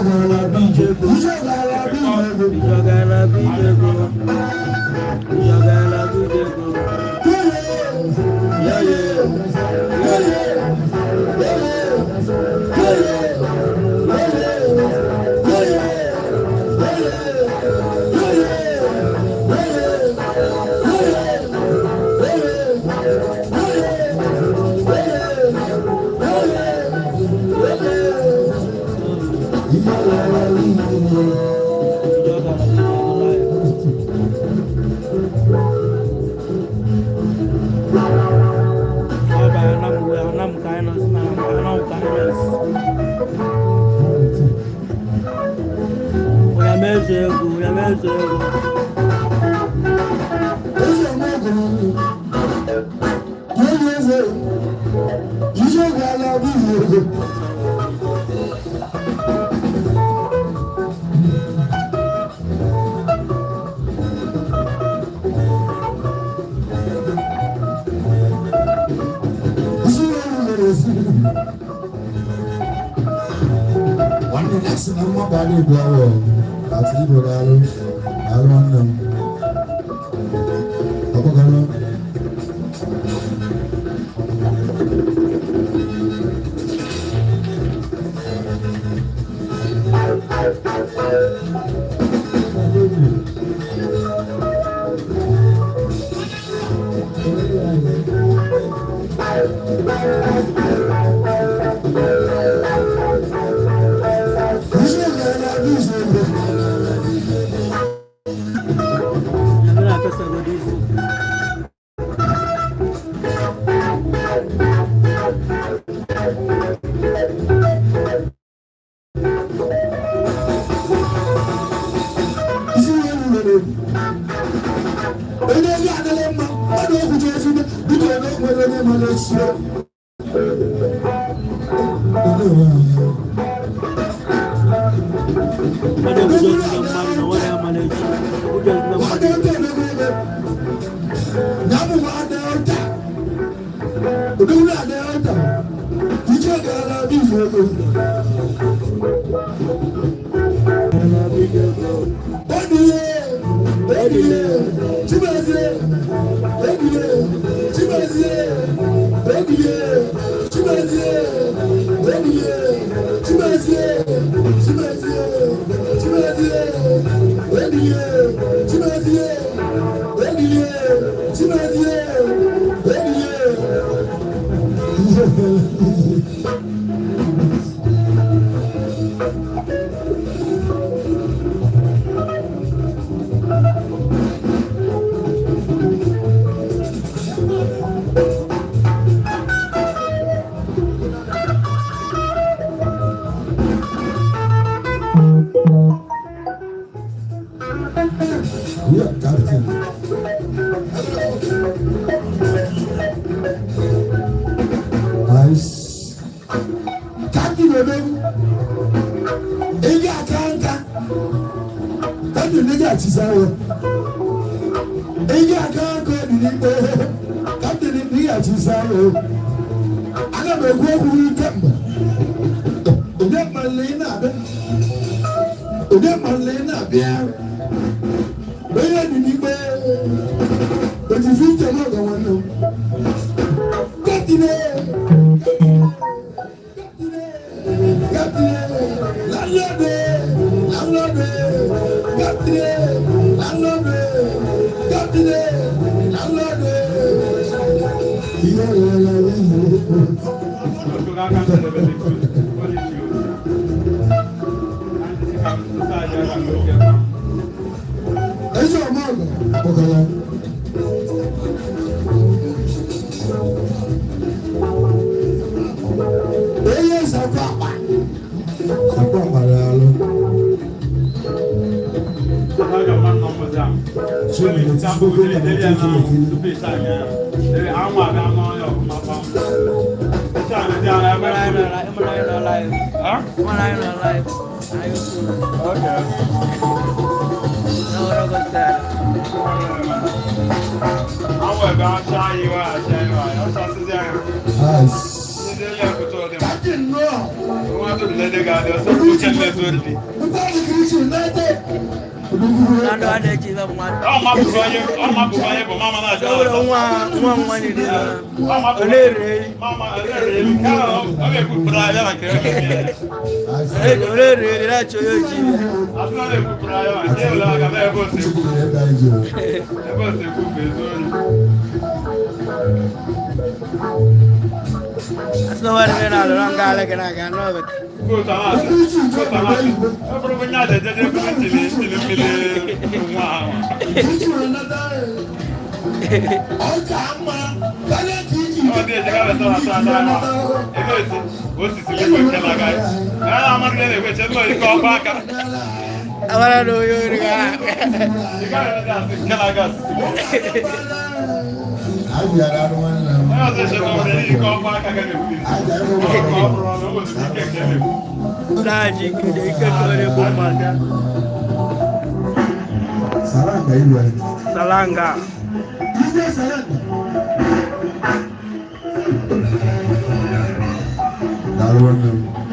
Ijọga na bijego. Ijọga na bijego. Yeah, yeah. Yeah, yeah. Yeah, yeah. Ijọga na bijego live. Ọ bụ anam wee anam ka anyị nọzi na anam ka anyị nọzi. Onye mezu egwu, onye mezu egwu. Nwanne na-asị na mmaba na-ebu awọ atụ ibo daalụ daalụ nwanne m ọkpọgara. Onye mere apịasagodo isi. Onye ezi adịghị mma mmadụ okwuchi ezigbo biko na o nwere onye mara esi. Mmadụ ekwuchi ezigbo mmadụ na nwere ya mara echi. Ekwuchi ezigbo mmadụ. Na bijego. Yeah, captain. Nice. Captain Odogwu. Ị ga-aka nka. Captain ị ga-achịsa ya. Ị ga-aka nka dị n'ikpe. Captain ị ga-achịsa ya. Ana m ekwu okwu kemgbe. Onye mmalị ị na-abịa. Onye mmalị ị na-abịa. Onye dị n'ikpe. Òtítí ìjọba ọ̀gá wọn lò. Kẹ́tìlẹ̀ kẹ́tìlẹ̀ lálọ́dẹ lálọ́dẹ kẹ́tìlẹ̀ lálọ́dẹ kẹ́tìlẹ̀ lálọ́dẹ. Ìyá ìyá ìyá ìyá. Ẹ̀sọ́ ọmọ ọ̀gá ọ̀gá. Onye nzakwa akpa. Sakwa akpa daalụ. Ịmara anyị nọ live. Ịmara anyị nọ live. Na YouTube. Na Orogo Style. Nice. Captain nọ. Na ndụ a na-eji ibe mmadụ. So were nwa nwa nwa niile na ọ na-ere eyi. Ọ na-ere eri na-achọ onye oji ibe. Asị na nwere ndị na-alụ na nga ala gị na-aga n'ọbịa. Amara na onye ori ga. Na-achị ike ike ka ọ na-egbu mmadụ. Saranga iwe. Salanga. Ije saranga. Daalụ nwanne m.